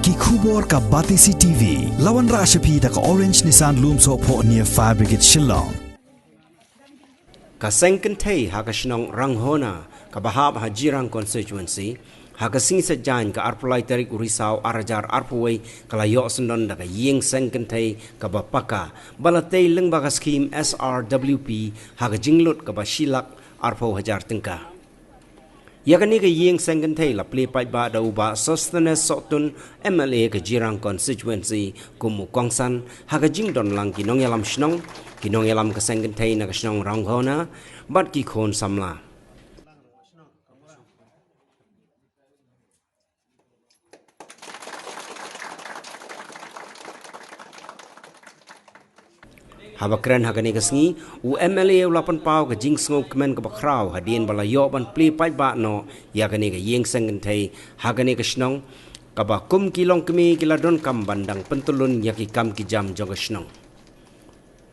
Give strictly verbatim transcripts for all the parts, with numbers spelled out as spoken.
Ki khubor ka Batesi T V. La wanrah sha phi da ka Orange Nissan Lumsohphoh near Fire Brigade Shillong. Ka seng kynthei ha ka shnong Ranghona kaba hap ha Jirang constituency, ha ka sngi Saitjaiñ ka arphew lai tarik u Risaw ar hajar arphew wei, ka la ïoh syndon da ka ïing seng kynthei kaba paka, ba la tei lyngba ka skhim S R W P ha ka jinglut kaba shi lak arphew hajar tyngka. Ïa kane ka ïing seng kynthei la plie paidbah da u Bah Sosthenes Sohtun, M L A ka Jirang constituency, kum u kongsan ha ka jingdon lang ki nongïalam shnong, ki nongïalam ka seng kynthei na ka shnong Ranghona, bad ki khun samla. Haba kren ha kane ka sngi, u M L A u la pynpaw ka jingsngewkmen kaba khraw hadien ba la ïoh ban plie paidbah noh ïa kane ka ïing seng kynthei ha kane ka shnong, kaba kum ki longkmie ki la donkam ban dang pyntyllun ïa ki kam ki jam jong ka shnong.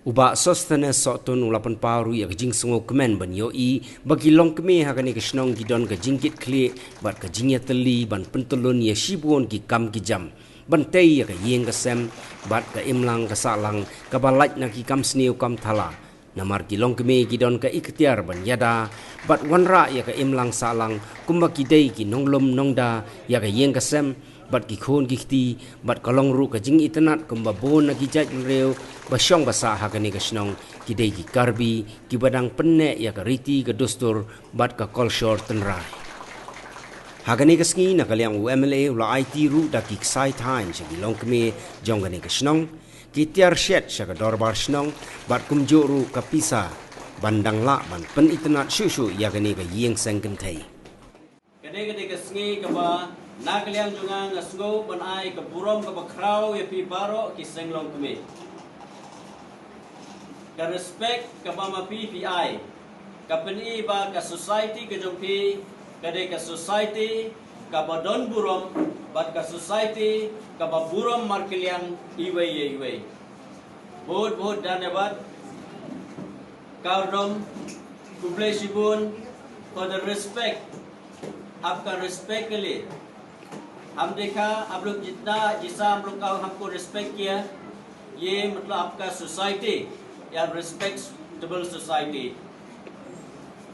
U Bah Sosthenes Sohtun u la pynpaw ruh ïa ka jingsngewkmen ban ïohi ba ki longkmie ha kane ka shnong ki don ka jingkitkhlieh bad ka jingïatylli ban pyntyllun ïa shibun ki kam ki jam, ban tei ïa ka ïing ka sem bad ka imlang ka sahlang kaba lait na ki kam sniew kam thala. Namar ki longkmie ki don ka iktiar ban ïada bad wanrah ïa ka imlang sahlang kumba ki dei ki nonglum nongda ïa ka ïing ka sem, bad ki khun ki kti, bad ka long ruh ka jingitynnad kumba bun na ki jaitbynriew ba shong ba sah ha kane ka shnong ki dei ki Karbi kiba dang pynneh ïa ka riti ka dustur bad ka kolshor tynrai. Ha kane ka sngi na ka liang u M L A u la aiti ruh da ki ksai thaiñ sha ki longkmie jong kane ka shnong, ki tiar shet sha ka dorbar shnong, bad kumjuh ruh ka pisa ban dang lah ban pynitynnad shuh shuh ïa kane ka ïing seng kynthei. Kane ka dei ka sngi kaba na ka liang jong nga nga sngew ban ai ka burom kaba khraw ïa phi baroh ki seng longkmie. Ka respect kaba ma phi phi ai, ka pyni ba ka society ka jong phi ka dei ka society kaba don burom, bad ka society kaba burom markylliang iwei ïa iwei. Bahut bahut dhanyabad. Khublei shibun for the respect. आपका रिस्पेक्ट के लिए। हम देखा आप लोग जितना, जैसा हम लोग का, हमको रिस्पेक्ट किया, ये मतलब आपका सोसाइटी या रिस्पेक्टेबल सोसाइटी।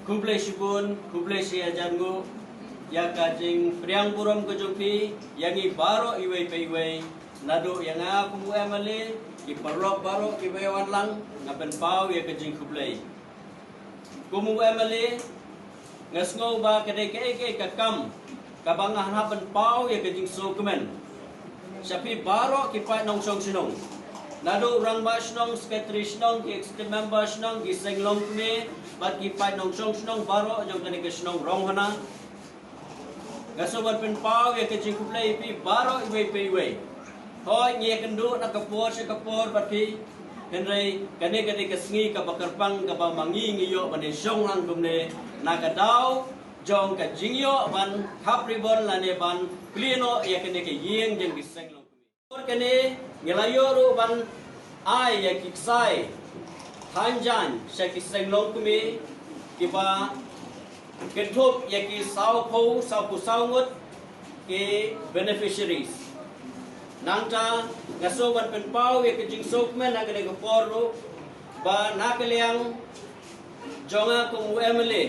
Khublei shibun, khublei shihajar nguh ïa ka jingpdiang burom ka jong phi ïa ngi baroh iwei pa iwei. Naduh ïa nga kum u M L A, ki paralok baroh kiba wan lang, nga pynpaw ïa ka jingkhublei. Kum u M L A, nga sngew ba ka dei kaei kaei ka kam kaba nga hap ban paw ïa ka jingsngewkmen sha phi baroh ki paid nongshong shnong. Naduh rangbah shnong, sekretari shnong, ki executive member shnong, ki seng longkmie, bad ki paid nongshong shnong baroh jong kane ka shnong Ranghona. Nga sngew ban pynpaw ïa ka jingkhublei ïa phi baroh iwei pa iwei. Hooid ngi ïakynduh na ka por sha ka por bad phi, hynrei kane ka dei ka sngi kaba kyrpang kaba ma ngi ngi ïoh ban ïashong lang kumne na ka daw jong ka jingïoh ban khap ribon lane ban plie noh ïa kane ka ïing jong ki seng longkmie. Por kane ngi la ïoh ruh ban ai ïa ki ksai thanjan sha ki seng longkmie kiba kynthup ïa ki sawphew, sawphew saw ngut ki beneficiaries. Nangta nga sngew ban pynpaw ïa ka jingsngewkmen ha kane ka por ruh ba na ka liang jong nga kum u M L A,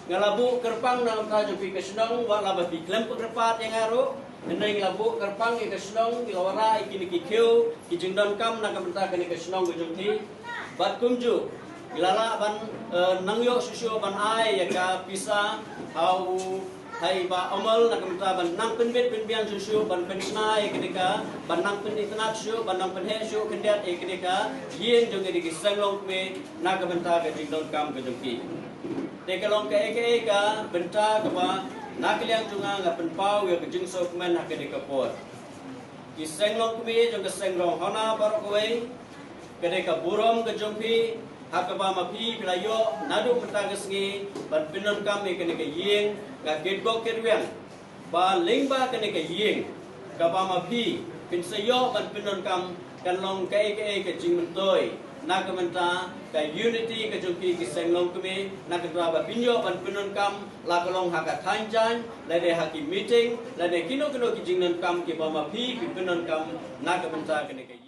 nga la buh kyrpang na ka bynta jong phi ka shnong, wat la ba phi khlem pyrkhat ïa nga ruh, hynrei nga la buh kyrpang ïa ka shnong, ngi la wanrah ïa kine ki khiew ki jingdonkam na ka bynta kane ka shnong ka jong phi. Bad kumjuh ngi la lah ban, eh, nang ïoh shuh shuh ban ai ïa ka pisa ha u Hai ba amal na ka bynta ban nang pynbit pynbiang shuh shuh, ban pynshna ïa kane ka, ban nang pynitynnad shuh, ban nang pynheh shuh khyndiat ïa kane ka ïing jong kine ki seng longkmie na ka bynta ka jingdonkam ka jong ki. Te ka long kaei kaei ka bynta kaba na ka liang jong nga nga pynpaw ïa ka jingsngewkmen ha kane ka por. Ki seng longkmie jong ka seng Ranghona baroh kawei, ka dei ka burom ka jong phi ha kaba ma phi phi la ïoh naduh mynta ka sngi ban pyndonkam ïa kane ka ïing. Nga kyrkhu kyrwiang ba lyngba kane ka ïing kaba ma phi phin sa ïoh ban pyndonkam kan long kaei kaei ka jingmyntoi na ka bynta ka unity ka jong ki ki seng longkmie, na ka bynta ba pynïoh ban pyndonkam la ka long ha ka thaiñ jaiñ, lane ha ki meeting, lane kino kino ki jingdonkam kiba ma phi phi pyndonkam na ka bynta kane ka